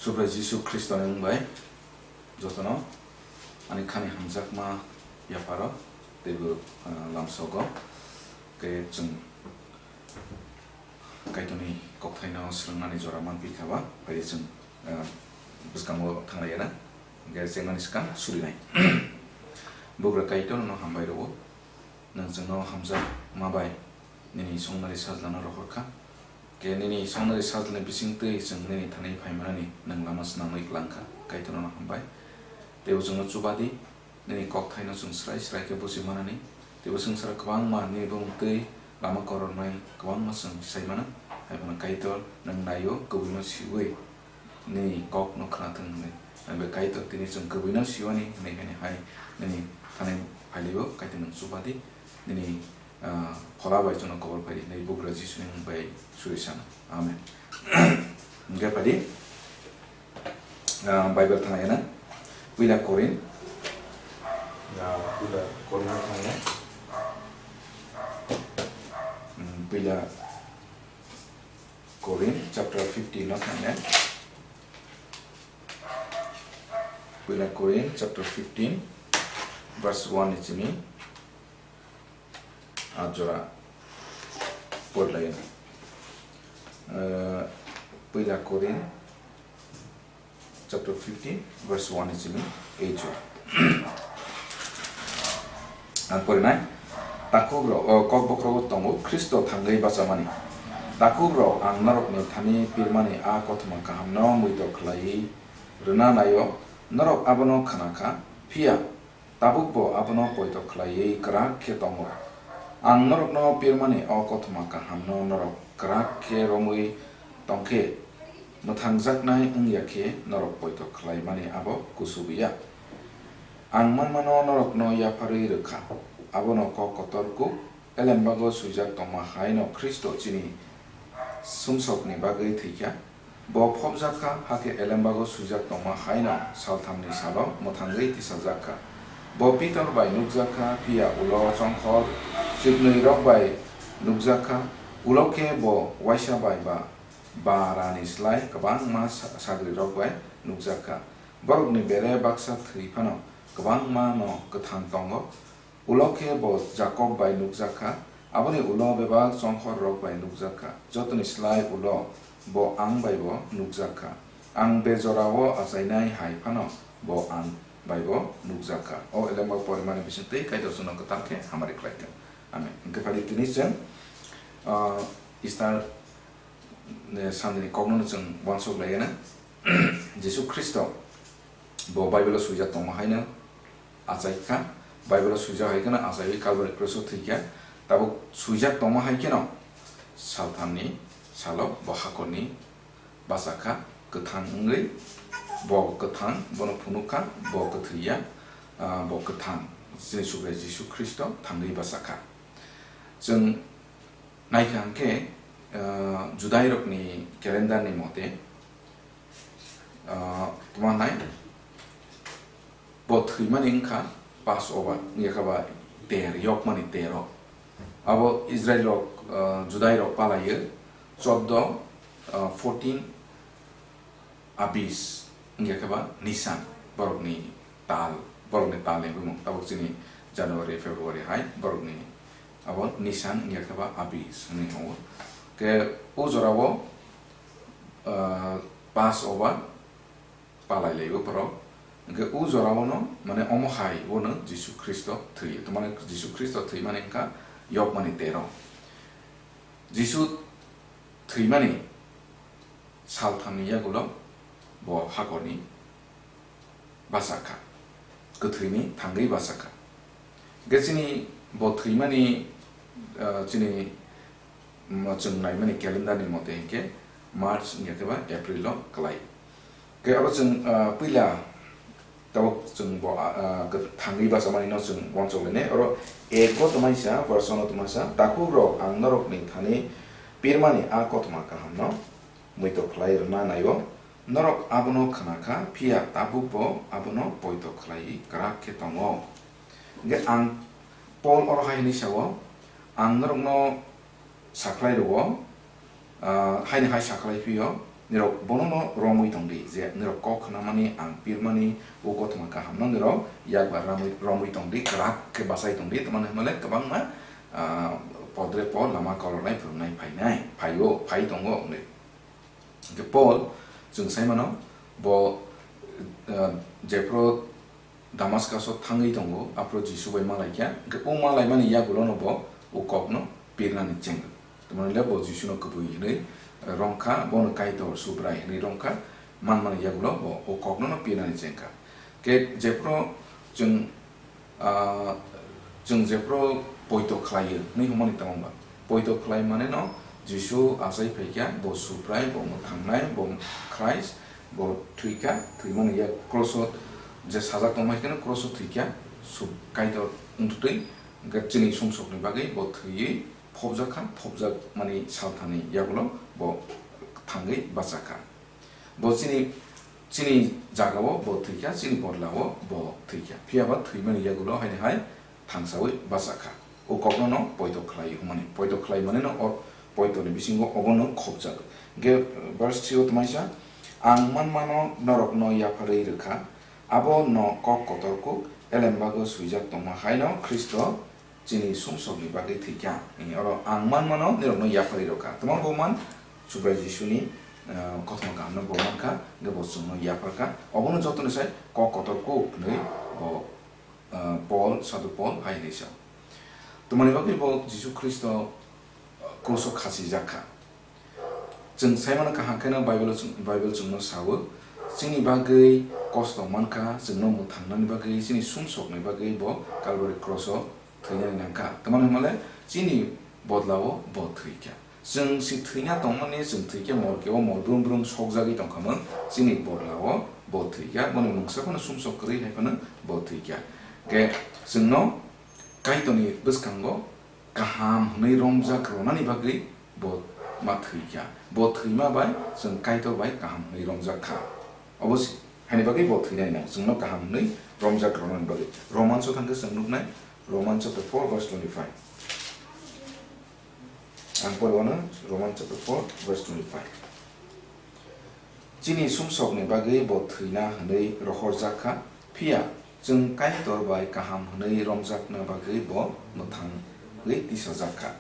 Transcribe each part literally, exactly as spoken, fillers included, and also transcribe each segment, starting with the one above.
Subrai Jisu Khristoni wng bai jotono ani khani hamjakma yapharo teibo, ah, lamsogo. Khe chwng Kaitorni kokthaino swrwngnani jora manphi kha ba, phai chwng, ah, bwskango thanglaiya na, hwnkhe chengnani swkang surinai. Bugra Kaitor, nono hambai rwo, nwng chwngno hamjakma bai nini songnari sajlano rohor kha. Khe nini songnari sajlani bisingtwi chwng nini thani phaimanani nwng lama swnamwi kwlang kha. Kaitor, nono hambai. Teibo chwngno chuba di, nini kokthaino chwng srai srai khe buji manani. Teibo chwng sara kwbangma nini bumung twi lama korornai kwbangma chwng sai mano. Hai phano Kaitor, nwng naio, kubui no siui nini kok no khwnathwng hwnwi. Ang bai Kaitor, tini chwng kubui no siwani hwnwi, hwnwi hai nini thani phailio, Kaitor nwng chuba di, nini, ah, phola bai chwngno kobor phai di hwnwi Bugra Jisuni mung bai suri sana. Amen. Hwnkhe phai di, ah, Bible thangna yana, Puila Korin, ah, Puila Korin thangna, hmm, Puila Korin chapter fifteen no thangna. Puila Korin chapter fifteen, verse one ni simi a jora porlai. Eh, Puila Korin chapter fifteen, verse one ni simi eight jora. Ang porinai, takhuk rok, o, kok bokhorogo tongo, Khristo thangwi bachamani. Takhuk rok, ang norokni thani pirmani a kothoma kahamno muitor khlaiwi rwna naio, norok abono khna kha, phiya tabukbo abono poito khlaiwi kwrak khe tongo. Ang norokno pirmani o kothoma kahamno norok kwrak khe romwi tong khe, mwthangjaknai wng ya khe norok poito khlaimani abo kuchubu ya. Ang manmano norokno yapharwi rw kha, abono kok kotor kuk elembago swijak tongma hai'-no Khristo chini sumsokni bagwi thwi kha. Bo phobjak kha, hakhe elembago swijak tongma hai'-no salthamni salo mwthangwi tisajak kha. Bo Pitor bai nukjak kha, phiya ulo chongkhor chiknwirok bai nukjak kha, ulo khe bo uaisa bai ba barani slai kwbangma sa-, sagrirok bai nukjak kha. Borokni bere baksa thwi phano kwbangma'-no kwthang tongo. Ulo khe bo Jakob bai nukjak kha, aboni ulo bebak chongkhorrok bai nukjak kha. Jotoni slai ulo bo ang bai bo nukjak kha. Ang bejorao achainai hai phano bo ang bai bo nukjak kha. O elemba porimani bisingtwi Kaitor chwngno kwtal khe hamari khlai thung. Amen. Hwnkhe phai di tini chwng, ah, Easter, eh, Sunday ni kokno chwng uansuk lai gana. Jisu Khristo bo Bible o swijak tongma hai'-no achai kha, Bible o swijak hai kheno achaiwi Calvary cross o thwi kha. Tabuk swijak tongma hai kheno salthamni salo bo hakorni bacha kha, kwthang wngwi bo kwthang, bono phunuk kha, bo kwthwi ya, ah, bo kwthang, chini Subrai Jisu Khristo thangwi bacha kha. Chwng naikha hwnkhe, ah, Judairokni calendar ni mote, ah, tma nai, bo thwimani wngkha Passover, wngya kha ba ter, yokmani tero. Abo Israel rok, ah, Judai rok palaiyo, choddo, ah, fourteen Abis, wngya khe ba Nisan, borokni tal, borokni tal ni bumung, tabuk chini January, February hai, borokni abo Nisan wngya khe ba Abis hwnwi hwngo. Khe o jorao, ah, Passover palai laibo borok. Hwnkhe o jorao no, mane omo hai o no Jisu Khristo thwi, to mane Jisu Khristo thwimani wngkha yokmani tero. Jisu thwimani salthamni yagulo bo hakorni bachakha, kwthwini thangwi bachakha. Hwnkhe chini bo thwimani, ah, chini, mm, chwng naimani calendar ni mote hinkhe March wngya khe ba April o kwlai. Khe abo chwng, ah, puila tabuk chwng bo, ah, ah, kwthangwi bachamani no chwng uansuk lainai. Oro eko tongmani sa, verse one o tongmani sa, "Takhuk rok, ang norokni thani pirmani a kothoma kaham no muitor khlai rwna naio, norok abono khna kha, phiya tabuk bo abono poito khlaiwi kwrak khe tongo." Hwnkhe ang Paul oro hai hwnwi sao, "Ang norokno sakhlai rwo, ah, haini hai sakhlai phio, Nirok bono no romwi tongdi, je nirok kok khnamani ang pirmani o kothoma kahamno nirok yakbar ramwi, romwi tongdi, kwrak khe bachai tongdi, tamani hwnmale kwbangma, ah, podre pod lama kolornai phwrwngnai phainai, phaio, phai tongo hwnwi. Hwnkhe Paul, chwng sai mano, bo, ah, jephru Damaskuso thangwi tongo, aphuru Jisu bai malaikha. Hwnkhe o malaimani yagulono bo o kokno pirnani chengo. Tamoni le bo Jisuno kubui hwnwi rongkha, bono Kaitor, Subrai hwnwi rongkha, manmani yagulo bo o kokno no pirnani chengkha. Khe jephru chwng, ah, chwng jephru poito khlaio hwnwi hwnmani tamo ba? Poito khlai mane no Jisu achai phaikha, bo Subrai, bo mwthangnai, bo Christ, bo thwikha, thwimani yak kroso je sajak tongmai kheno kroso thwikha, Sub-, Kaitor wngtwi, hwnkhe chini sumsokni bagwi bo thwiwi phobjakha, phobjakmani salthani yagulo bo thangwi bachakha. Bo chini, chini jagao bo thwikha, chini bodlao bo thwikha. Phiya ba thwimani yagulo haini hai thangsawi bachakha. O kokno no poito khlai hwnmani. Poito khlai mane no o poito ni bisingo obo no khobjak. Ge verse three o tmaisa, "Ang manmano norokno yapharwi rwkha, abo no kok kotor kuk, elembago swijak tongma haino Khristo chini sumsokni bagwi thwikha." Ni oro ang manmano nirokno yapharwi rwkha. Tamo bo man Subrai Jisuni, eh, kothoma kahamno bo mankha, hwnkhe bo chwngno yapharkha. Obono jotoni sai kok kotor kuk hwnwi bo, eh, Paul, Sadhu Paul hai hwnwi sa. Tamoni bagwi bo Jisu Khristo, eh, kruso khachijak kha. Chwng sai mano kaham kheno Bible chwng, Bible chwngno sawo, chini bagwi kosto mankha, chwngno mwthangnani bagwi, chini sumsokni bagwi bo Calvary kroso thwinani nangkha. Tamoni hwnmale chini bodlao bo thwikha. Chwng si thwina tongmani, chwng thwikhe mol kebo mol brum brum sokjagwi tongkhamung, chini bodlao bo thwikha. Boni mungsa phano sumsok kwrwi hai phano bo thwikha. Khe chwngno Kaitorni bwskango kaham hwnwi romjak rwnani bagwi bo ma thwikha. Bo thwima bai chwng Kaitor bai kaham hwnwi romjak kha. Obo se, haini bagwi bo thwinani nang, chwngno kaham hwnwi romjak rwnani bagwi. Romans o thangkhe chwng nuknai, Romans chapter four verse twenty-five. Ang poriwano Romans chapter four verse twenty-five. Chini sumsokni bagwi bo thwina hwnwi rohorjak kha, phiya chwng Kaitor bai kaham hwnwi romjakna bagwi bo mwthangwi tisajak kha.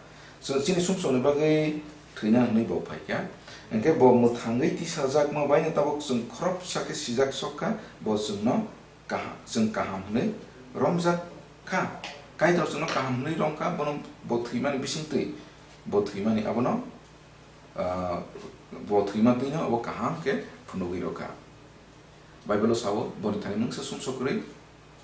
So, chini sumsokni bagwi thwina hwnwi bo phai kha. Hwnkhe bo mwthangwi tisajakma baino tabuk chwng khoroksa khe sijak sok kha, bo chwngno kaham, chwng kaham hwnwi romjak kha. Kaitor chwngno kaham hwnwi rom kha, bono bo thwimani bisingtwi, bo thwimani abono, ah, bo thwima twino abo kaham khe phunugwi rw kha. Bible-o sao, boni thani mungsa sumsok kwrwi,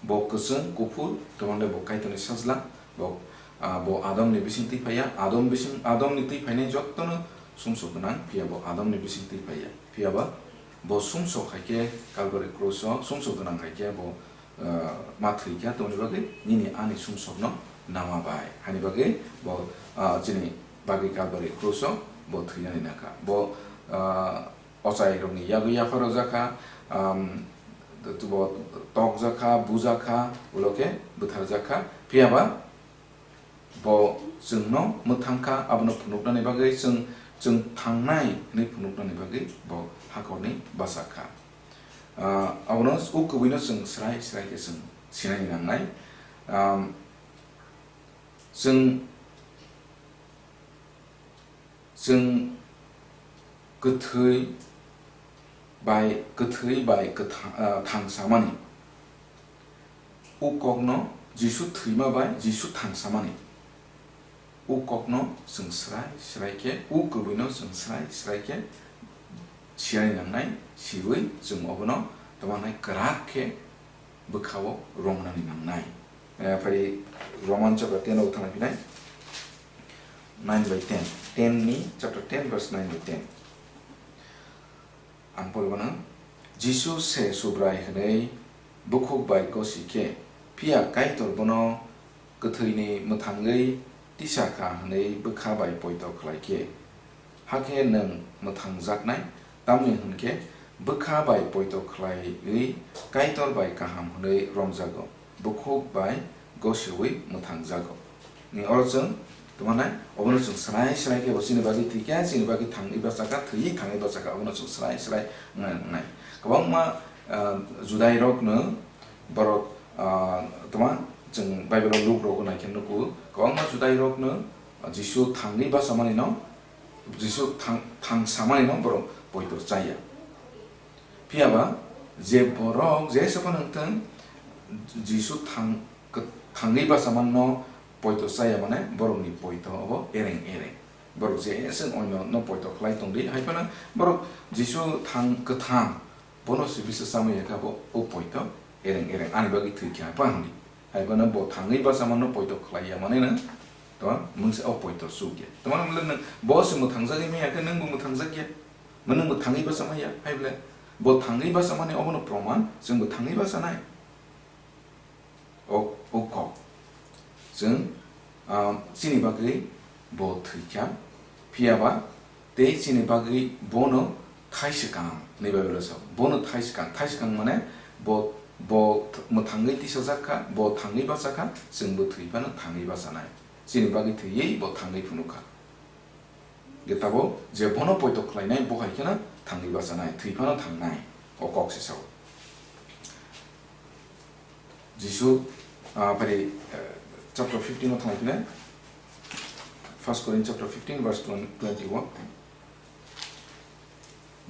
bo kwchwng, kuphur, tongmani bo Kaitorni sajla, bo, ah, bo Adamni bising twi phaiya, Adam bising, Adamni twi phainai jottono sumsok gwnang, phiya bo Adamni bising twi phaiya. Phiya ba bo sumsok hai khe Calvary cross-o sumsok gwnang hai khe bo, ah, ma thwi kha, tongni bagwi nini ani sumsokno nama bai. Hani bagwi bo, ah, chini bagwi Calvary cross-o bo thwinani nangkha. Bo, ah, ochai rokni yagwi yapha rwjak kha, um, bo tokjak kha, bujak kha, ulo khe bwtharjak kha. Phiya ba bo chwngno mwthang kha, abono phunuknani bagwi chwng, chwng thangnai hwnwi phunuknani bagwi bo hakhorni bwsa kha. Ah, abono o kubui no chwng srai srai khe chwng sinani nangnai. Um, chwng Chwng kwthwi bai, kwthwi bai kwtha-, ah, thangsamani. O kokno Jisu thwima bai Jisu thangsamani. O kokno chwng srai srai khe, o kwbwino chwng srai srai khe siyani nangnai, siwi chwng obono tamo hwnai kwrak khe bwkhao romnani nangnai. Eh, phai Roman chapter ten o thangna phinai. Nine by ten. Ten ni, chapter ten, verse nine by ten. Ang poribo nang, Jisu se Subrai hwnwi bukhuk bai gosi khe, phiya Kaitor bono kwthwini mwthangwi tisa kha hwnwi bwkha bai poito khlai khe, hakhe nwng mwthangjaknai, tamni hwn khe bwkha bai poito khlaiwi Kaitor bai kaham hwnwi romjago, bukhuk bai gosiwi mwthangjago. Ni oro chwng Tongmani, obono chwng srai srai khe bo chini bagwi thwikha, chini bagwi thangwi bachakha, thwiwi thangwi bachakha, obono chwng srai srai wngnai. Kwbangma, ah, Judairokno borok, ah, tongma chwng Bible-o Luke-rokno naikhe nugo, kwbangma Judairokno Jisu thangwi bachamanino, Jisu thang-, thangsamanino borok poito chaya. Phiya ba je borok jesa phano wng thung, Jisu thang-, kw-, thangwi bachamanino poito chaya, mane borokni poito obo ereng ereng. Borok jesa wng oino no poito khlai tongdi, hai phano borok Jisu thang-, kwthang, bono se bisa chamwi ya kha bo o poito ereng ereng, ani bagwi thwi kha pa hwnwi. Hai phano bo thangwi bachamanino poito khlai ya, mane no to mungsa o poito chuk ya. Tamo mle nwng bo se mwthangjagwi maya khe nwng bo mwthangjak ya. Mwnwng bo thangwi bachamaya, hai ble? Bo thangwi bachamani obono proman, chwng bo thangwi bachanai. O, o kok. Chwng, ah, chini bagwi bo thwikha, phiya ba tei chini bagwi bono thai swkang hinwi Bible-o sao. Bono thai swkang, thai swkang mane bo, bo th-, mwthangwi tisajak kha, bo thangwi bachakha, chwng bo thwi phano thangwi bachanai. Chini bagwi thwiwi bo thangwi phunukha. Hwnkhe tabuk je bono poito khlainai, bo hai kheno thangwi bachanai, thwi phano thangnai, o kok se sao. Jisu, ah, phari, eh, chapter fifteen o thangwi phine, First Corinth chapter fifteen verse twenty-one.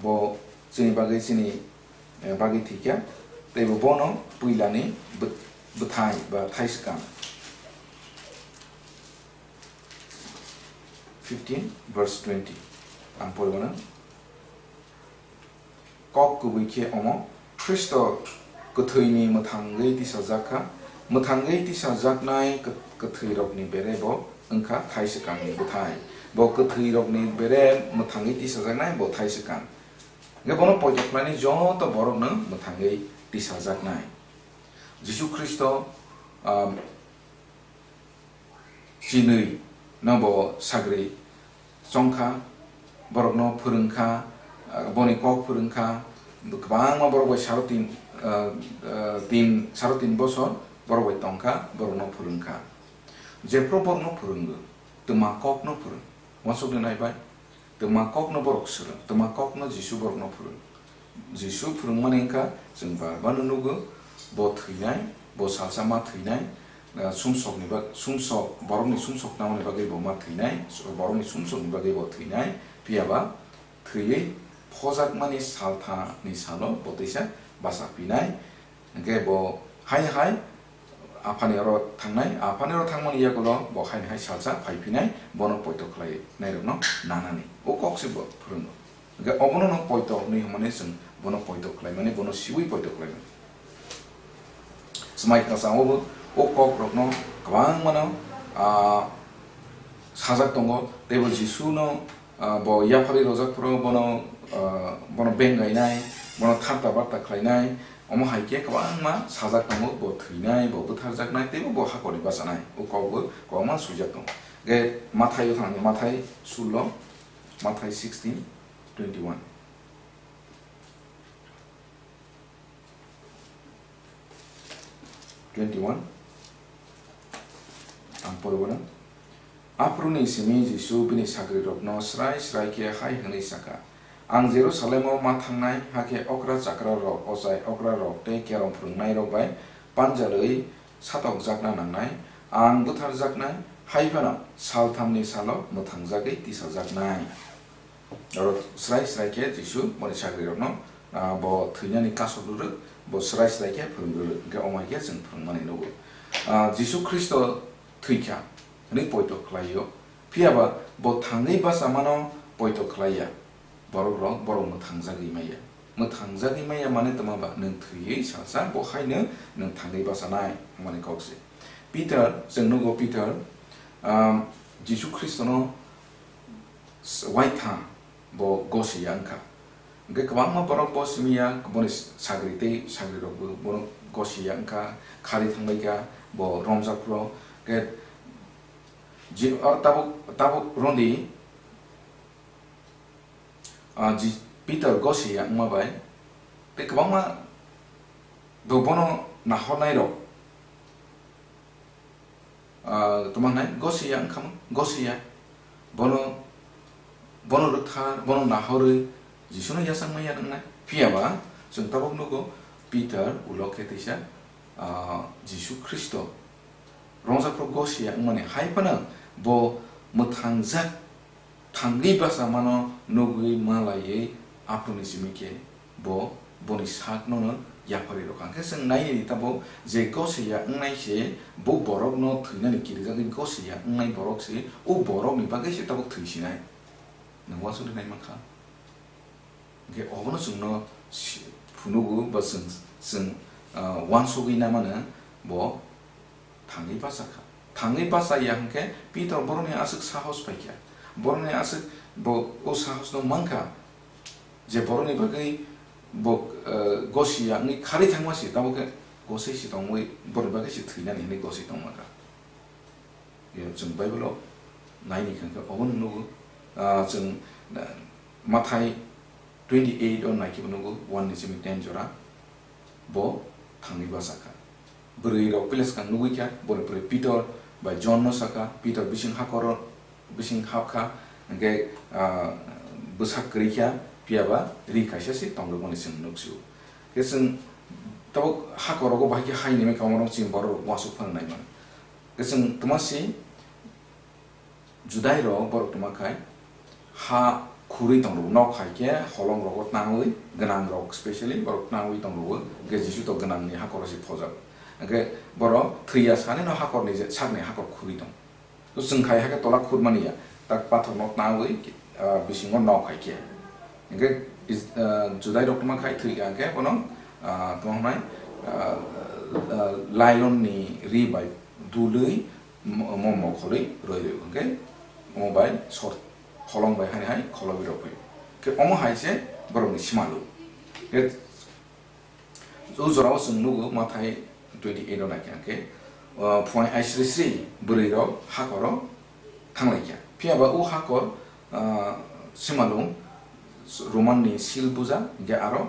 Bo chini bagwi, chini, eh, bagwi thwikha, tei bo bono puilani bw-, bwthai ba thai swkang. Fifteen verse twenty. Ang pori mano. Kok kubui khe omo, Khristo kwthwini mwthangwi tisajak kha, mwthangwi tisajaknai kw-, kwthwirokni bere bo wngkha thai swkangni bwthai. Bo kwthwirokni bere mwthangwi tisajaknai bo thai swkang. Hwnkhe bono poito khlainai joto borokno mwthangwi tisajaknai. Jisu Khristo, ah, chinwi no bo sagri chongkha, borokno phwrwngkha, ah, boni kok phwrwngkha, kwbangma borok bai saro tin, ah, ah, tin, saro tin bosor borok bai tongkha, borokno phwrwngkha. Jephru borokno phwrwngo, twma kokno phwrwng. Uansukni naibai, twma kokno borok swrwng, twma kokno Jisu borokno phwrwng. Jisu phwrwngmani wngkha, chwng bar bar no nugo, bo thwinai, bo salsa ma thwinai, ah, sumsokni bag-, sumsok, borokni sumsok namani bagwi bo ma thwinai, borokni sumsokni bagwi bo thwinai, phiya ba thwiwi phojakmani salthani salo bo teisa basa phinai. Hwnkhe bo hai hai aphani oro thangnai, aphani oro thangmani yagulo bo hai hai salsa phai phinai, bono poito khlai nairokno nanani. O kok se bo phwrwngo. Hwnkhe obono no poito hinwi hwnmani chwng bono poito khlaimani, bono siwi poito khlaimani. Swmai kwchangma bo o kok rokno kwbangmano, ah, sajak tongo, tei bo Jisu no, ah, bo yapharwi rojak phuru bono, ah, bono beng gainai, bono tharta barta khlainai, omo hai khe kwbangma sajak tongo, bo thwinai, bo bwtharjaknai, tei bo, bo hakorni bachanai, o kok bo kwbangma swijak tongo. Hwnkhe Mathai o thangni, Mathai sullo, Mathai sixteen twenty-one. Twenty-one. Ang poribo na. Aphuruni simi Jisu bini sagrirokno srai srai khe hai hwnwi sa kha, "Ang Jerusalemo ma thangnai, hakhe okra chakrarok, ochai okrarok tei kerong phwrwngnairok bai panjalwi satokjakna nangnai. Ang butharjaknai, hai phano salthamni salo mwthangjagwi tisajaknai." Oro srai srai khe Jisu boni sagrirokno, ah, bo thwinani kasok rwrwk, bo srai srai khe phwrwng rwrwk, hwnkhe omo hai khe chwng phwrwngmani nugo. Ah, Jisu Khristo thwikha hwnwi poito khlaio, phiya ba bo thangwi bachamano poito khlaiya. Borok rok, borok mwthangjagwi maya. Mwthangjagwi maya mane tongma ba nwng thwiwi salsa, bo haino nwng thangwi bachanai hwnmani kok se. Peter, chwng nugo Peter, ah, Jisu Khristono s-, waitham bo gosi ya wngkha. Hwnkhe kwbangma borok bo simi ya, boni s-, sagri tei sagrirokbo bono gosi ya wngkha, khari thangbai kha, bo romjak phuru. Hwnkhe ji-, o tabuk, tabuk rwdi, ah, ji-, Peter gosi ya wngma bai tei kwbangma bo bono nahornairok, ah, tongma hwnai, gosiya wngkha, gosiya. Bono, bono rwkthar, bono nahorwi Jisuno yachak manya wngnai. Phiya ba chwng tabuk nugo, Peter ulo khe teisa, ah, Jisu Khristo rongjakrok gosiya wngmani hai phano bo mwthangjak thangwi bachamano nugwi malaiwi aphuruni simi khe bo boni sakno no yapharwi rwkha. Hwnkhe chwng nainani tabuk je gosiya wngnai se bo borokno thwinani kirijagwi gosiya wngnai borok se o borokni bagwi se tabuk thwi sinai. Nwng uansuknai nai mankha. Hwnkhe obono chwngno si-, phunugo ba chwng, chwng, ah, uansugwi na mano bo thangwi bachakha. Thangwi bachaya hwnkhe Pitor borokni aswk sahos paikha. Borokni aswk bo o sahosno mankha je borokni bagwi bo, ah, gosiya wngwi kharwi thangma se, tabukhe gosoi se tongwi borokni bagwi se thwinani hinwi gosoi tongmakha. Ye, chwng Bible-o naini kha khe obono nugo, ah, chwng, ah, Mathai twenty eight o naikhe bo nugo, one ni simi ten jora bo thangwi bachakha. Bwrwi rok pila swkang nugwi kha, boni bwrwi Pitor bai John no sakha, Pitor bising hakoro, bising hapkha, hwnkhe, ah, bwsak kwrwi kha, phiya ba ri kaisa se tongrwkmani chwng nuksio. Khe chwng tabuk hakorogo bahai khe hai nimi kamo rok chini borok rok uansuk phano nai mano. Khe chwng twma si Judai rok borok twma khai ha khurwi tong rwo, nok hai khe holong rogo tangwi gwnang rok specially borok tangwi tong rwo, hwnkhe Jisu to gwnang ni hakoro se phojak, hwnkhe borok thwiya sani no hakor ni je sak ni hakor khurwi tong. To chwng khai hakhe tola khurmani ya, tak pathor no tangwi, ah, bisingo nok hai khe. Hwnkhe is-, ah, Judai rok twma khai thwi kha khe bono, ah, tamo hwnai, ah, ah, lion ni ri bai dului mo-, mo mokholwi rwi rwi hwnkhe omo bai sor holong bai hani hai kholobwi rok phai. Khe omo hai se borok ni simalu. Khe o jorao chwng nugo Mathai twenty eight o naikha khe, ah, phuaing aisri sri bwrwi rok hakoro thanglaikha. Phiya ba o hakor, ah, simalung Roman ni sil bujak, hwnkhe aro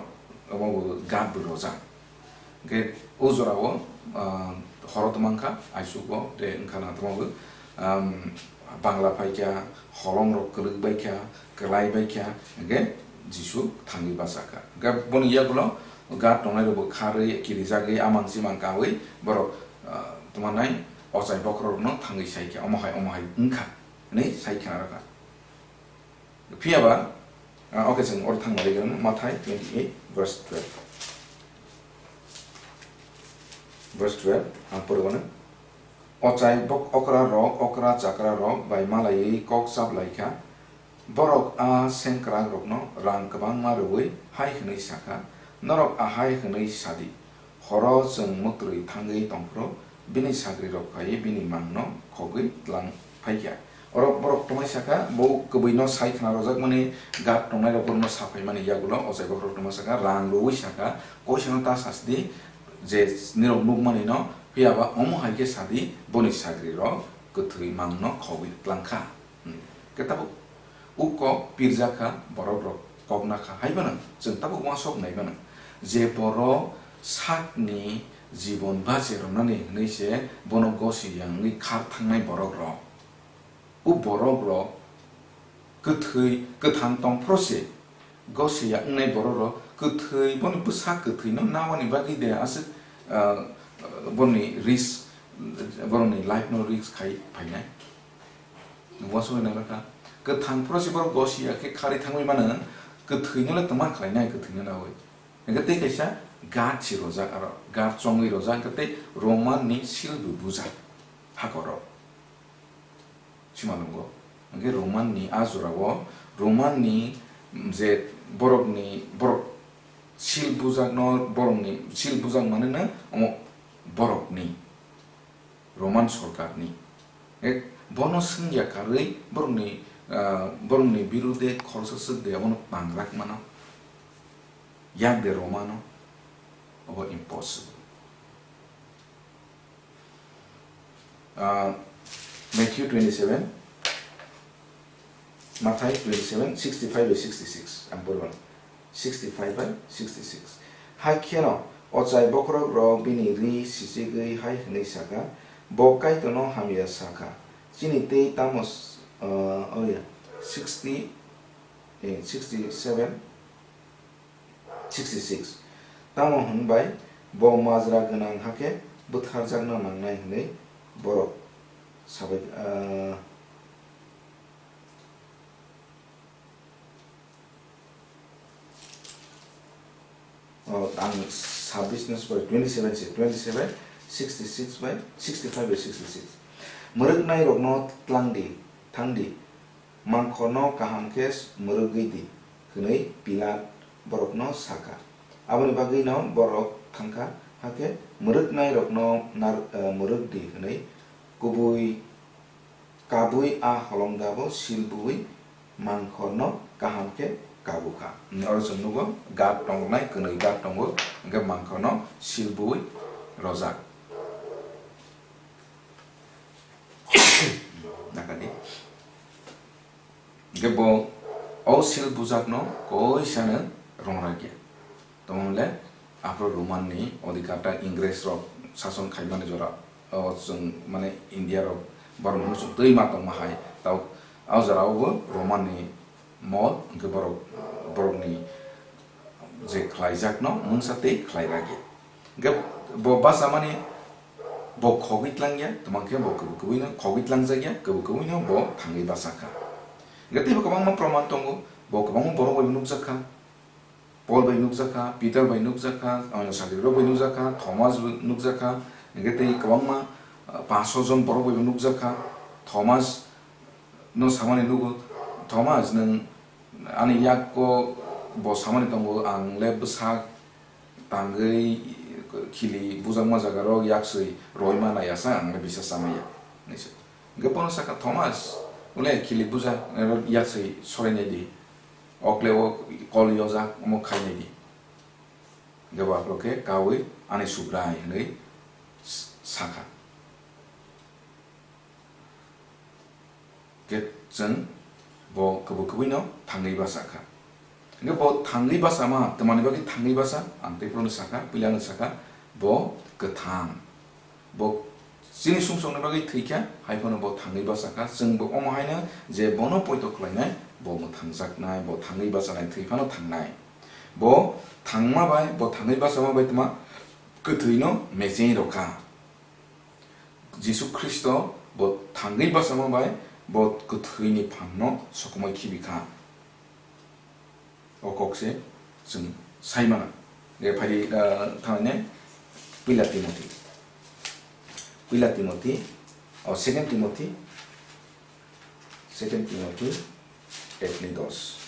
omo bo guard bo rojak. Hwnkhe o jorao, ah, horo twmang kha, aisugo tei wngkha na twma bo, um, bangla phaikha, holong rok kwlwk baikha, kwlai baikha, hwnkhe Jisu thangwi bachakha. Hwnkhe boni yagulo guard tongnai rokbo kharwi kirijagwi amang chimang kawi borok, ah, tongmanai ochai bokhorok rokno thangwi saikha, omo hai omo hai wngkha hwnwi saikha narwkha. Phiya ba, ah, okay, chwng oro thangna bagwi Mathai twenty eight verse twelve. Verse twelve, ang pori mano. Ochai bok-, okra rok, okra chakra rok bai malaiwi kok chaplaikha. Borok a sengkrak rokno rang kwbangma rwui hai hwnwi sakha, "Norok ahai hwnwi sadi, 'Horo chwng mwtrwi thangwi tongphuru bini sagrirok phaiwi bini mangno khogwi tlang phaikha.'" Oro borok twmai sakha, bo kwbwino sai khna rojakmani, guard tongnairok borokno saphaimani yagulo, ochai bokhorok twma sakha, rang rwui sakha, "Koisano ta sasdi je nirok nukmanino, phiya ba omo hai khe sadi, 'Boni sagrirok kwthwi mangno khogwi tlangkha.'" Hwnkhe tabuk o kok pirjak kha, borok rok kok na kha, hai phano chwng tabuk uansuk nai mano je borok sakni jibon bache rwnani hwnwi se bono gosi yangwi khar thangnai borok rok. O borok rok kwthwi, kwthang tong phuru se gosi ya wngnai borok rok kwthwi, boni bwsak kwthwi no nawani bagwi de aswk, ah, boni risk, borokni life no risk khai phainai. Uansugwi nai kha, kwthang phuru se borok gosi ya khe kharwi thangwi mano, kwthwino le twma khlainai, kwthwino nawi. Hwnkhe tei kaisa guard se rojak, aro guard chongwi rojak, hwnkhe tei Roman ni seal bo bujak hakoro. Simalwngo. Hwnkhe Roman ni a jorao, Roman ni je borokni, borok seal bujakno, borokni seal bujak manwi no omo borokni. Roman sorkarni. E, bono swngya karwi borokni, ah, borokni birude khoroksa swk de abono pangrak mano. Yak de Romano, abo impossible. Ah, Matthew twenty seven, Mathai twenty seven, sixty five bai sixty six, ang poriwan. Sixty five bai sixty six. Hai kheno ochai bokhorok rok bini ri sichigwi hai hwnwi sakha, Bo Kaitorno hamya sa kha, chini tei tamo s-, ah, oh ya, sixty, eh, sixty-seven, sixty-six. Tamo hwn bai bo majra gwnang hakhe bwtharjakna nangnai hwnwi borok sabai, ah, Oh, ang sabbish no sori, twenty-seven se, twenty-seven, sixty-six bai sixty-five bai sixty-six. Mwrwknairokno tlang di, thang di, mangkhorno kaham khe mwrwgwi di, hwnwi Pilat borokno sa kha. Aboni bagwino borok thang kha, hakhe mwrwknairokno nar-, eh, mwrwk di hwnwi kubui Kabui a holongdabo sil buwi mangkhorno kaham khe kabu kha. Oro chwng nugo, guard tongnai, kwnwi guard tongo, hwnkhe mangkhorno sil buwi rojak. Nakadi. Hwnkhe bo o sil bujakno koisano rwngrakya. Tamo hwnle aphuru Roman ni odhikar ta Ingres rok sason khaimani jora o chwng mane India rok borok no chwng twi ma tongma hai, tao o jora o bo Roman ni mol hwnkhe borok, borok ni je khlaijak no mungsa tei khlai ragya. Hwnkhe bo basa mani bo khogwi tlangya, tamo khe bo kwbwi kwbwi no khogwi tlangjak ya, kwbwi kwbwi no bo thangwi basa kha. Hwnkhe teibo kwbangma proman tongo, bo kwbangma borok bai nukjak kha. Paul bai nukjak kha, Peter bai nukjak kha, ano sagrirok bai nukjak kha, Thomas bai nukjak kha, hwnkhe tei kwbangma, ah, panch sho jon borok bai nukjak kha. Thomas no samani nugo, "Thomas, nwng ani yak o bo samani tongo, ang le bwsak tangwi khili bujakma jaga rok yak swi roima nai asa, ang le bisa chamaya," hinwi sa. Hwnkhe bono sakha, "Thomas, ule khili bujak, yak swi sorai nai di." Okle o kol yojak omo khainai di. Hwnkhe bo aphuru khe kaui ani Subrai hwnwi s-, sakha. Khe chwng bo kwbwi kwbwino thangwi basa kha. Hwnkhe bo thangwi basa ma, twmani bagwi thangwi basa? Ang tei phano sakha, puila no sakha, bo kwthang. Bo chini sumsokni bagwi thwi kha, hai phano bo thangwi basa kha. Chwng bo omo haino je bono poito khlainai, bo mwthangjaknai, bo thangwi bachanai, thwi phano thangnai. Bo thangma bai, bo thangwi bachama bai tma kwthwino mecheng rw kha. Jisu Khristo bo thangwi bachama bai bo kwthwini phanno sokomoi khibi kha. O kok se chwng sai mano. Ge phai di, ah, thangni puila Timothy. Puila Timothy, o, second Timothy, second Timothy ek ni dos.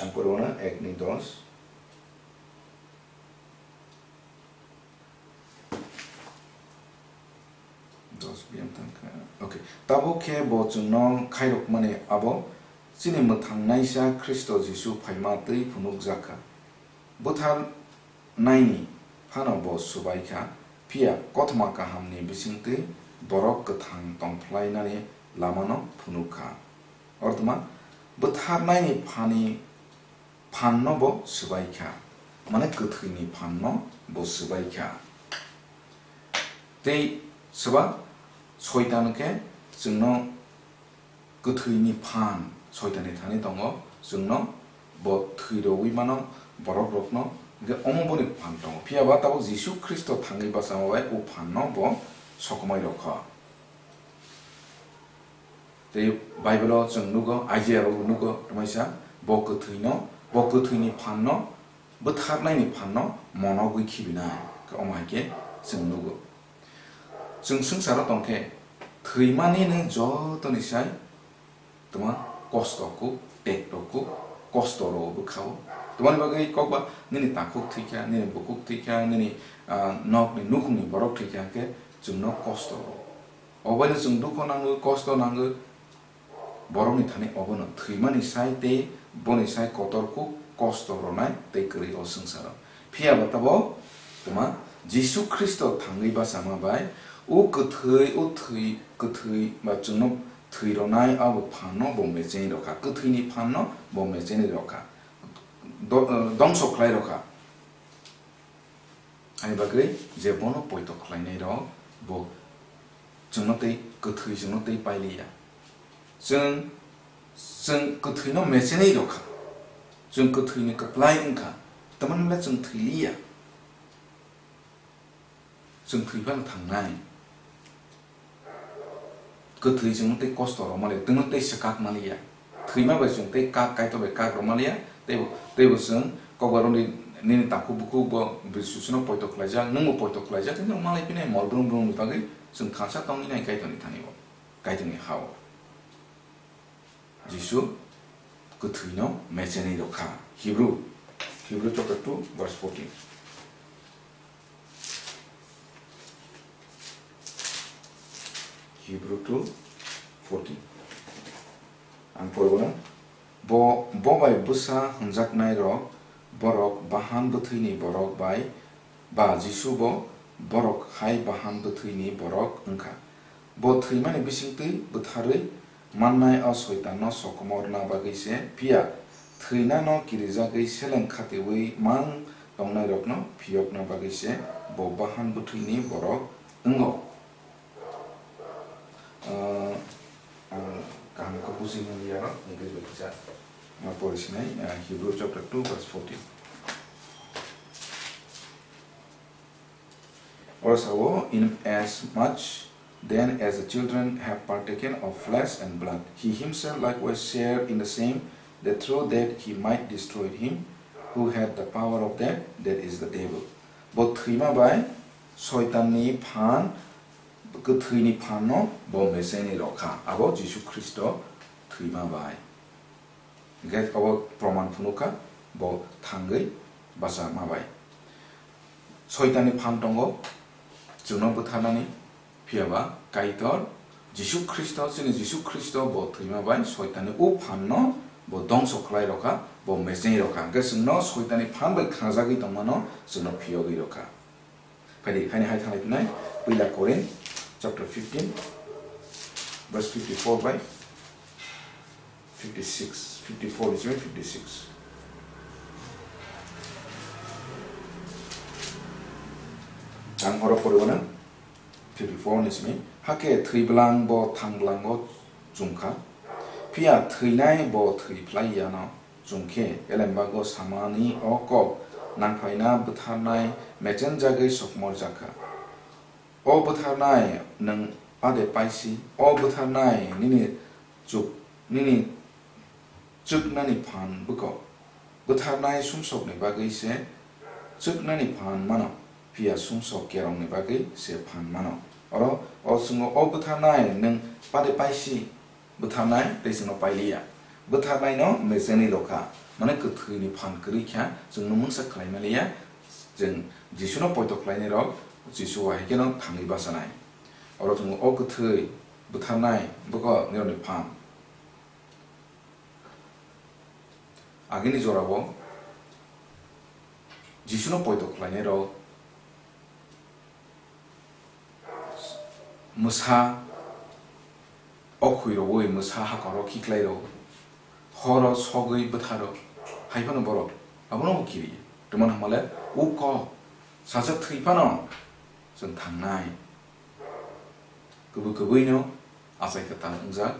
Ang poro na ek ni dos. Dos biyang tangkha. Okay. Tabuk khe bo chwngno khairokmani abo chini mwthangnaisa Khristo Jisu phaima twi phunukjak kha. Butharnaini phano bo swbai kha, phiya kothoma kahamni bisingtwi borok kwthang tongphlainani lamano phunuk kha. Orthoman, butharnaini phani phanno bo swbai kha, mane kwthwini phanno bo swbai kha. Tei swba Soitan khe chwngno kwthwini phan, Soitanni thani tongo, chwngno bo thwi rwui mano borok rokno, hwnkhe omo boni phan tongo. Phiya ba tabuk Jisu Khristo thangwi bachama bai o phanno bo sokomoi rw kha. Tei Bible-o chwng nugo, Isaiah-o nugo, tamaisa bo kwthwino, bo kwthwini phanno, bwtharnaini phanno monogwi khibinai, khe omo hai khe chwng nugo. Chwng swngcharo tongkhe, thwimani nwng jotoni sai tma kosto kuk, tekto kuk, kosto rwo bwkha-o. Tamoni bagwi kokba nini takhuk thwikha, nini bukhuk thwikha, nini, ah, nokni nukhungni borok thwikha khe chwngno kosto rwo. Oboino chwng dukho nango, kosto nango, borokni thani obono thwimani sai tei boni sai kotor kuk kosto rwnai tei kwrwi o swngcharo. Phiya ba tabuk tma Jisu Khristo thangwi bachama bai o kwthwi, o thwi, kwthwi ba chwngno thwi rwnai abo phanno bo mecheng rw kha, kwthwini phanno bo mecheng rw kha, do-, dongso khlai rw kha. Ani bagwi je bono poito khlainai rok bo chwngno tei kwthwi chwngno tei pailiya. Chwng, chwng kwthwino mechenwi rwkha. Chwng kwthwini kwplai wngkha. Tamni hwnle chwng thwiliya. Chwng thwi phano thangnai. Kwthwi chwng tei kosto rw maliya, twino tei swkak maliya. Thwima bai chwng tei kak, Kaitor bai kak rw maliya, teibo, teibo chwng kokbaroni nini takhuk bukhuk bo Jisusino poito khlaijak, nwngbo poito khlaijak, tei nwng malai phinai mol brung brungni bagwi chwng thansa tongwi nai Kaitorni thani-o, Kaitorni ha-o. Jisu kwthwino mechenwi rwkha. Hebrew, Hebrew chapter two, verse fourteen. Hebrew two fourteen. Ang porwano, bo, bo bai bwsa hwnjaknai rok, borok bahan bwthwini borok bai, ba Jisu bo borok hai bahan bwthwini borok wngkha. Bo thwimani bisingtwi bwtharwi mannai o Soitanno sokomorna bagwi se, phiya thwinano kirijagwi seleng khatiui mang tongnairokno phiyokna bagwi se bo bahan bwthwini borok wngo. Ah, ang kaham khe buji manliya no, hwnkhe bai kisa, ah, pori sinai, ah, Hebrew chapter two verse fourteen. Oro sao, "In as much then as the children have partaken of flesh and blood, he himself likewise shared in the same, that through that he might destroy him who had the power of death, that is the devil." Bo thwima bai Soitanni phan, kwthwini phanno bo mechenwi rwkha, abo Jisu Khristo thwima bai. Hwnkhe obo proman phunukha, bo thangwi bacha ma bai. Soitanni phan tongo chwngno bwtharnani, phiya ba Kaitor Jisu Khristo, chini Jisu Khristo bo thwima bai Soitanni o phanno bo dongso khlai rokha, bo mechenwi rokha. Hwnkhe chwngno Soitanni phan bai khnajagwi tongmano chwngno phiyogwi rokha. Phaidi, haini hai thanglai phinai, Puila Korin chapter fifteen, verse fifty-four bai fifty-six, fifty-four ni simi fifty-six. Ang oro poriwano fifty-four ni simi, "Hakhe thwi bwlang bo thang bwlango chungkha, phiya thwinai bo thwi phlai yano chungkhe, elembago samani o kok nangphaina bwtharnai mechenjagwi sokomorjakha. O bwtharnai nwng pade paisi, o bwtharnai nini chuk-, nini chuknani phan bwkok. Bwtharnai sumsokni bagwi se chuknani phan mano, phiya sumsok kerongni bagwi se phan mano." Oro o chwngo, o bwtharnai nwng pade paisi, bwtharnai tei chwngno pailiya. Bwtharnaino mechenwi rokha, mane kwthwini phan kwrwi kha, chwngno mungsa khlai maliya, chwng Jisuno poito khlainai rok, Jisu wahai kheno thangwi bachanai. Oro chwngo o kwthwi, bwtharnai, bwkok nirokni phan. Agini jorao Jisuno poito khlainai rok mwsa okhoi rogwi mwsa hakoro khiklai rw, horo sogwi bwtharo, hai phano borok abono bo kiriya. Tamo hwnmale o kok sacha thwi phano chwng thangnai, kubui kubuino achai kwtal wngjak.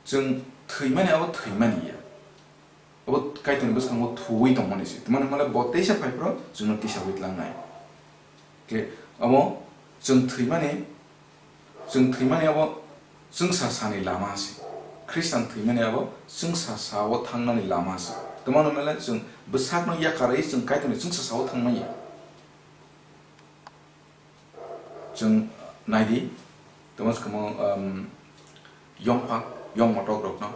Chwng thwimani abo thwimani ya. Abo Kaitorni bwskango thuwi tongmani se. Tamani hwnmale bo teisa phai phro chwngno tisawi tlangnai. Khe abo chwng thwimani, chwng thwimani abo chwngsa sani lama se. Khristan thwimani abo chwngsa sao thangnani lama se. Tamani hwnmale chwng bwsakno yakarwi chwng Kaitorni chwngsa sao thangmani. Chwng naidi, tamo se kwbangma, um, yongphang, yong motok rokno.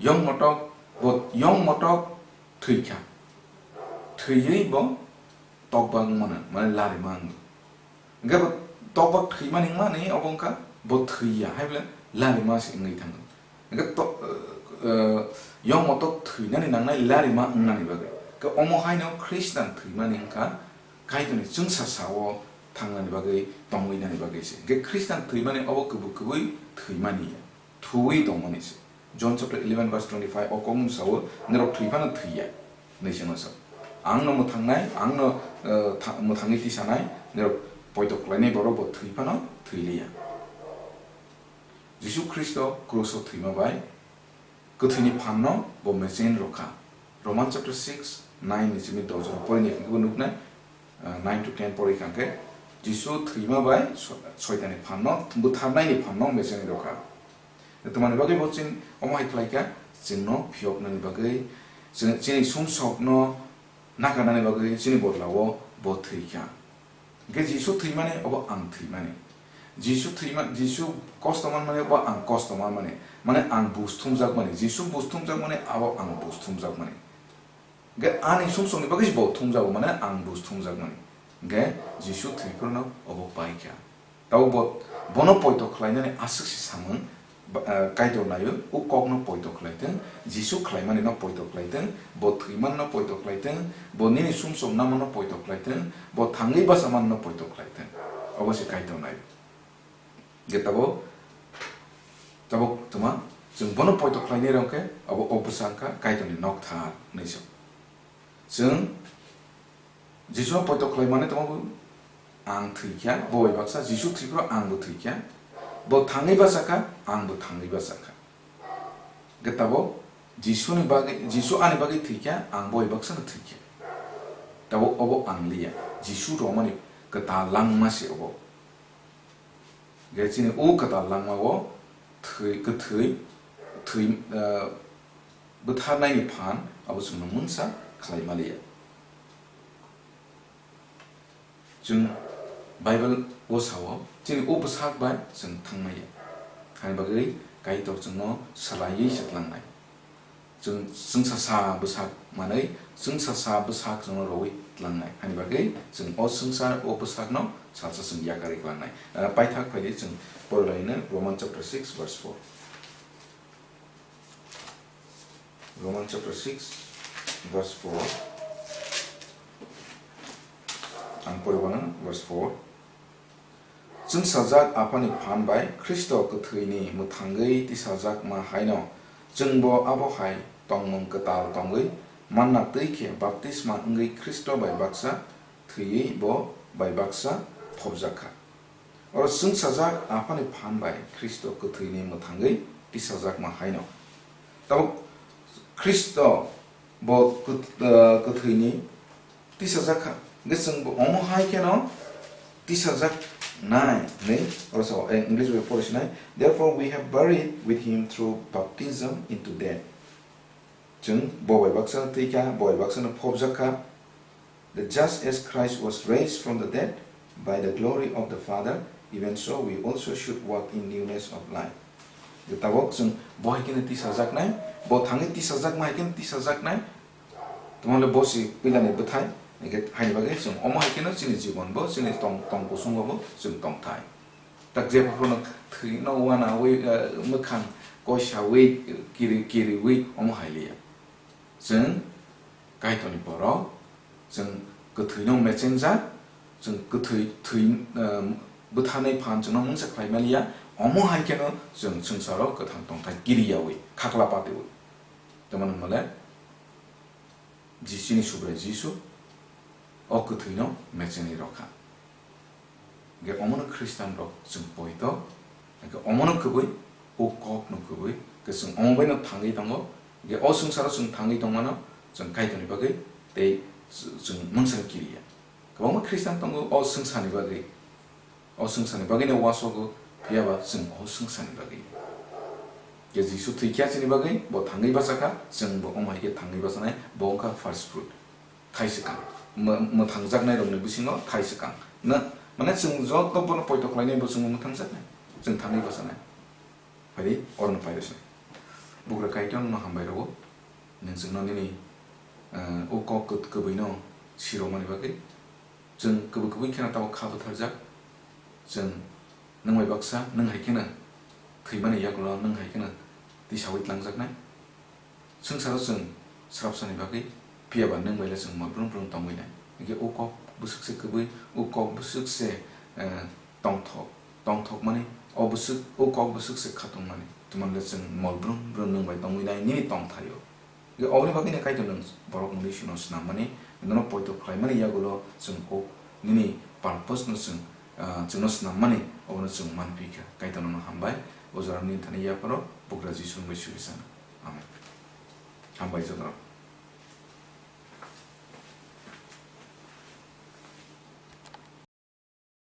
Yong motok, bo yong motok thwikha. Thwiwi bo tokbak wngmano, mane larima wngo. Hwnkhe bo tokbak thwimani wngmani obo wngkha bo thwiya, hai bole larima se wngwi thango. Hwnkhe to-, eh, eh, yong motok thwinani nangnai larima wngnani bagwi. Hwnkhe omo haino Khristan thwimani wngkha Kaitorni chwngsa sao thangnani bagwi, tongwi nani bagwi se. Hwnkhe Khristan thwimani obo kubui kubui thwimani ya, thuwi tongmani se. John chapter eleven verse twenty-five o kokno sao, "Norok thwi phano thwiya," hinwi se masa. Ang no mwthangnai, ang no, eh, tha-, mwthangwi tisanai, nirok poito khlainai borok bo thwi phano thwi liya. Jisu Khristo kruso thwima bai kwthwini phanno bo mecheng rwkha. Roman chapter six, nine ni simi dojo pori ni hwnkhe bo nuknai, ah, nine to ten pori hwnkhe Jisu thwima bai so-, soitani phanno, bwtharnaini phanno mecheng rwkha. Twmani bagwi bo chwng omo hai khlaikha, chwngno phiyoknani bagwi, chwng chini sumsokno nakarnani bagwi chini bodolao bo thwikha. Hwnkhe Jisu thwimani obo ang thwimani. Jisu thwima-, Jisu kosto manmani obo ang kosto manmani. Mane ang buj thumjakmani. Jisu buj thumjakmani abo ang buj thumjakmani. Hwnkhe ani sumsokni bagwi bo thumjago, mane ang buj thumjakmani. Hwnkhe Jisu thwiphruno obo paikha. Tabo bo, bono poito khlainani aswk se samung, ba, eh, Kaitor naio, o kokno poito khlaitwng, Jisu khlaimanino poito khlaitwng, bo thwimanno poito khlaitwng, bo nini sumsok namano poito khlaitwng, bo thangwi bacha manno poito khlaitwng. Obo se Kaitor naio. Hwnkhe tabo, tabo tuma, chwng bono poito khlainai rok khe, abo o bwsa wngkha Kaitorni nokthar hwnwi se. Chwng Jisu poito khlai mani tongma bo ang thwikha, bo bai baksa Jisu thwiphru ang bo thwikha, bo thangwi bachakha, ang bo thangwi bachakha. Hwnkhe tabo Jisuni bagwi, Jisu ani bagwi thwikha, ang bo bai baksa no thwikha. Tabo obo ang liya, Jisu romani kwtal langma se obo. Hwnkhe chini o kwtal langmao thwi, kwthwi, thwi, eh, bwtharnaini phan abo chwngno mungsa khlai maliya. Chwng Bible o sao, chini o bwsak bai chwng thangmaya. Hani bagwi Kaitor chwngno swlaiwi se tlangnai. Chwng, chwngsa sa bwsak manwi, chwngsa sa bwsak chwngno rwui tlangnai. Hani bagwi chwng o swngsa o bwsakno salsa chwng yakarwi tlangnai. Ah, paithak phaidi chwng porolaino Roman chapter six verse four. Roman chapter six, verse four. Ang pore mano, verse four. Chwngsajak Aphani phan bai Khristo kwthwini mwthangwi tisajakma haino, chwngbo abo hai tongmung kwtal tongwi manna twi khe baptisma wngwi Khristo bai baksa thwiwi bo bai baksa phobjak kha. Oro chwngsajak Aphani phan bai Khristo kwthwini mwthangwi tisajakma haino. Tabuk Khristo bo kwth-, eh, kwthwini tisajak kha. Hwnkhe chwng bo omo hai kheno tisajak nai hwnwi oro sao, eh, English bai pore sinai. "Therefore we have buried with him through baptism into death." Chwng bo bai baksa thwi kha, bo bai baksa no phobjak kha. That just as Christ was raised from the dead by the glory of the Father, even so we also should walk in newness of life. Tabok chwng bo hai kheno tisajaknai, bo thangwi tisajakma hai kheno tisajaknai. Tamo le bo si puilani bwthai, hingkhe haini bagwi chwng omo hai kheno chini jibon bo, chini tong, tong kusungo bo chwng tongthai. Tak jebo phano thwino wanawi, eh, mwkhang koisawi, kiri, kiriwi omo hai liya. Chwng Kaitorni borok, chwng kwthwino mechengjak, chwng kwthwi thwi, eh, bwtharnai phan chwngno mungsa khlai maliya, omo hai kheno chwng swngcharo kwthang tongthai kiriyawi, khakla patiwi. Tamoni hwnmale, Jisuni Subrai Jisu o kwthwino mechenwi rwkha. Hingkhe omono Khristian rok chwng poito, hingkhe omono kwbwi, o kokno kwbwi, hingkhe chwng omo baino thangwi tongo, hingkhe o swngcharo chwng thangwi tongmano chwng Kaitorni bagwi tei chwng mungsa kiriya. Kwbangma Khristian tongo o swngcharni bagwi, o swngcharni bagwino uansukgo, phiyaba chwng o swngcharni bagwi. Hingkhe Jisu thwikha chini bagwi, bo thangwi bachakha, chwngbo omo hai khe thangwi bachanai, bo wngkha first fruit. Thai swkang. Mw-, mwthangjaknairokni bisingo thai swkang. Na, mane chwng joto bono poito khlainai bo chwngbo mwthangjaknai. Chwng thangwi bachanai. Phaidi, orono pairwsnai. Bugra Kaitor nono hambai rwo. Nwng chwngno nini, eh, o kok kwt-, kwbwino sirokmani bagwi. Chwng kwbwi kwbwi kheno tabuk kha bwtharjak. Chwng nwng bai baksa, nwng hai kheno thwimani yagulo nwng hai kheno tisaui tlangjaknai. Swngcharo chwng srapsani bagwi, phiyaba nwng bai le chwng mol brwng brwng tongwi nai. Hingkhe o kok bwswk se kwbwi, o kok bwswk se, eh, tongthok, tongthokmani, o bwswk, o kok bwswk se khatungmani. Tamoni le chwng mol brwng brwng nwng bai tongwi nai nini tongthaio. Hingkhe oboni bagwino Kaitor nwng borok mwnwi sino swnammani, Nono poito khlaimani yagulo chwng kok nini purpose no chwng, ah, chwngno swnammani obono chwng manphi kha. Kaitor nono hambai, o jora nini thani yapharo bugra Jisu bai suri sana. Amen. Hambai joto.